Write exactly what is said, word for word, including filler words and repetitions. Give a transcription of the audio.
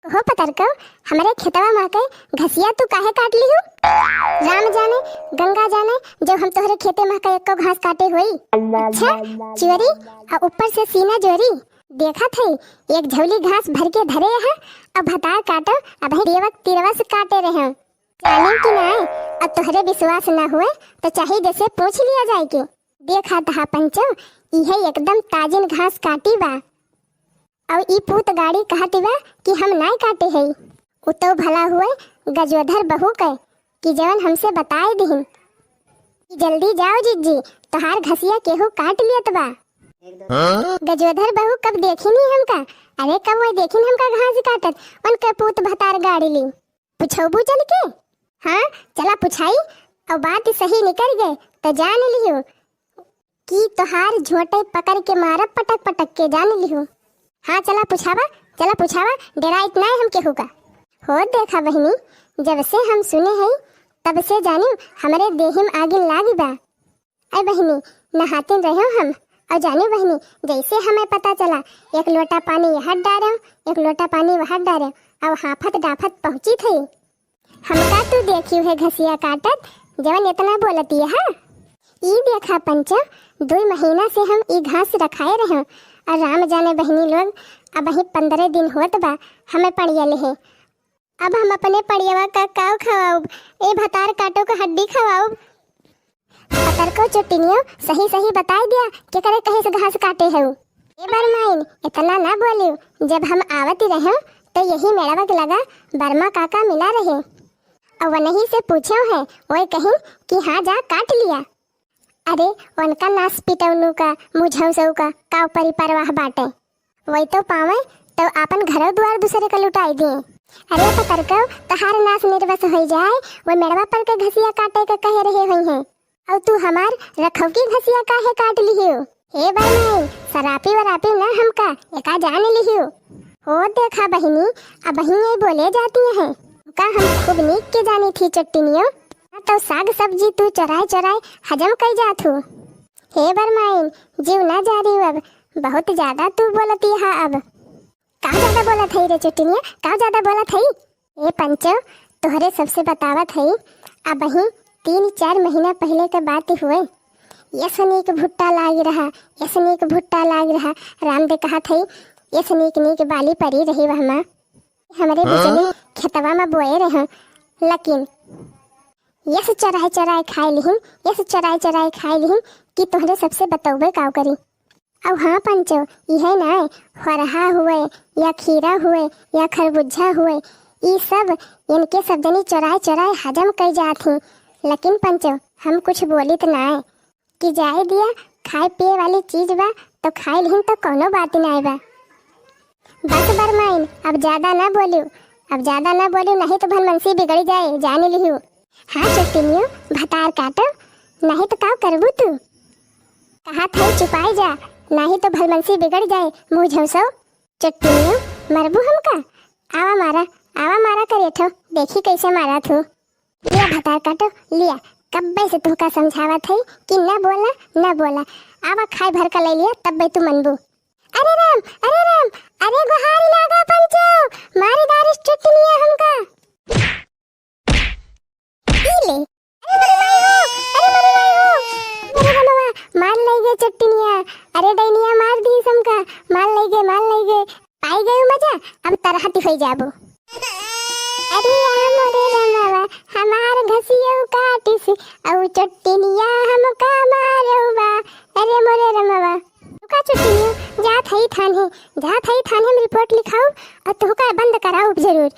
हो पतरकौ, हमरे खेतवा मा के घसिया तू काहे काट लिहू? राम जाने, गंगा जाने, जब हम तोहरे खेते मा के एको घास काटे होई। अच्छा, चोरी, अउ ऊपर से सीना जोरी। देखत है, एक झौली घास भर के धरे है, अब भतार काटो, अबहीं देवक तिरवस काटे रहे। जाने कि नाय, अब तोहरे विश्वास ना हुए, तो चाहे जैसे पूछ लिया जाए के। देखा तहा पंचो, इहे एकदम ताजिन घास काटी बा। अउ ई पूत गाड़ी कहत बा कि हम नाय काटे हई। उ तो भला हुए गजोधर बहू के कि जवन हमसे बताए दिहिन कि जल्दी जाओ जिज्जी, तोहार घसिया केहू काट लियत बा। हाँ? गजोधर बहू कब देखिन ही हमका? अरे कब वही देखिन हमका घास काटत, उनके पूत भतार गाड़ी ली। पुछौबू चल के? हाँ, चला पुछाई, अउ बात सही निकल गए तो जान लिहू कि तोहार झोंटे पकड़ के मारब पटक पटक के, जान लिहू। हाँ, चला पुछावा, चला पुछावा, डेराइत नाय हम केहू का। हो देखा बहिनी, जब से हम सुने हई, तब से जानी हमरे देहिम आगिन लागी बा। ऐ बहिनी, नहातिन रह्यो हम, अउ जानी बहिनी, जैसे हमें पता चला, एक लोटा पानी यहाँ डारें, एक लोटा पानी वहाँ डारें, अउ हाफत डाफत पहुँची थई। हमका तू देखियो है घसिया काटत, जवन इतना बोलती है। ई देखा पंचो, दुई महीना से हम ई घास रखाए रहे, अउ राम जाने बहिनी लोग, अबहीं पन्द्रह दिन होत बा हमें पड़िया लेहे। अब हम अपने पड़ियवा का काव खवाउब, ए भतार काटो का हड्डी खवाउब। पतरको चुट्टिनियो, सही सही बताई दिया, केकरे कहे से घास काटे हऊ? ए बरमाइन, इतना ना बोलियो, जब हम आवत रहे तो यही मेड़वा के लगा बर्मा काका मिला रहे, अउ वनही से पूछे है, ओए कहीं कि हाँ जा काट लिया। अरे, उनका नास पिटौनू का, मुझौसौ का, काव परी परवाह बाटे। वही तो पावे, तो आपन घरो द्वार दूसरे का लुटाई दिए। अरे पतरकौ, तहार नास निर्वस होई जाए, वो मेड़वा पर के घसिया काटे के कहे रहे होई हैं। अउ तू हमार रखौकी घसिया काहे काट लिहियो? हे बरमाई, सरापी वरापी ना हमका, एका जान लिहियो। हो देखा बहिनी, अबहीं ये बोले जाती हैं। का हम खूब नीक के जानी थी चट्टिनियो। हाँ, तो साग सब्जी तू चोराए चोराए हजम कई जात हू। हे बरमाइन, जीव ना जा रही अब, बहुत ज्यादा तू बोलती है अब। का ज्यादा बोलत हई रे चुटिनिया, का ज्यादा बोलत हई? ए पंचो, तोहरे सबसे बतावत हई, अबहीं तीन चार महीना पहिले के बात हुए, यस नीक भुट्टा लाग रहा, यस नीक भुट्टा लाग रहा। राम दे कहत हई, यस नीक नीक बाली परी रही वहमा। हमरे बिचले खेतवा में बोए रहे, लेकिन यस चराए चराए खाए लिहिन, यस चराए चराए खाए लिहिन कि तोहरे सबसे बतौबे काव करी। अब हाँ पंचो, इहे नाय, फरहा हुए या खीरा हुए या खरबुज्जा हुए, ई सब इनके सब जनी चोराए चोराए हजम कई जात ही। लेकिन पंचो, हम कुछ बोलित नाय कि जाए दिया, खाए पिए वाली चीज बा तो खाए लिहिन तो कौनो बात नाय बा। बस बरमाइन, अब ज्यादा ना बोलियो, अब ज्यादा ना बोलियो, नहीं तो भलमनसी बिगड़ जाए, जान लिहियो। हाँ चट्टिनियो, भतार काटो, नहीं तो का करबू तू? कहा था चुपाई जा, नहीं तो भलमनसी बिगड़ जाए, मुँह झौसो। चट्टिनियो, मरबू हमका? आवा मारा, आवा मारा करेठो, देखी कैसे मारा थू। लिया भतार काटो, लिया, कब्बे से तुहका समझावत हई कि ना बोला, ना बोला। आवा खाए भर का ले लिया, तब्बे तू मनबू। अरे राम, अरे राम, अरे गुहारी लागा पंचो, मारी दारिस चट्टिनिया हमका। ई ले। अरे मोरे माई हो, अरे मोरे माई हो, अरे रमवा, मार लई गे चट्टिनिया, अरे डैनिया मार दी हमका, मार लई गे, मार लई गे। पाई गयो मजा, अब तरहती होई जाबो। अरे आ मोरे रमवा, हमार घसियो काटिस, अउ चट्टिनिया हमका मारो बा। अरे मोरे रमवा। रुका चट्टिनियो, जात हई थाने, जात हई थाने हम रिपोर्ट लिखाऊ, अउ तुहका बंद कराऊ जरूर।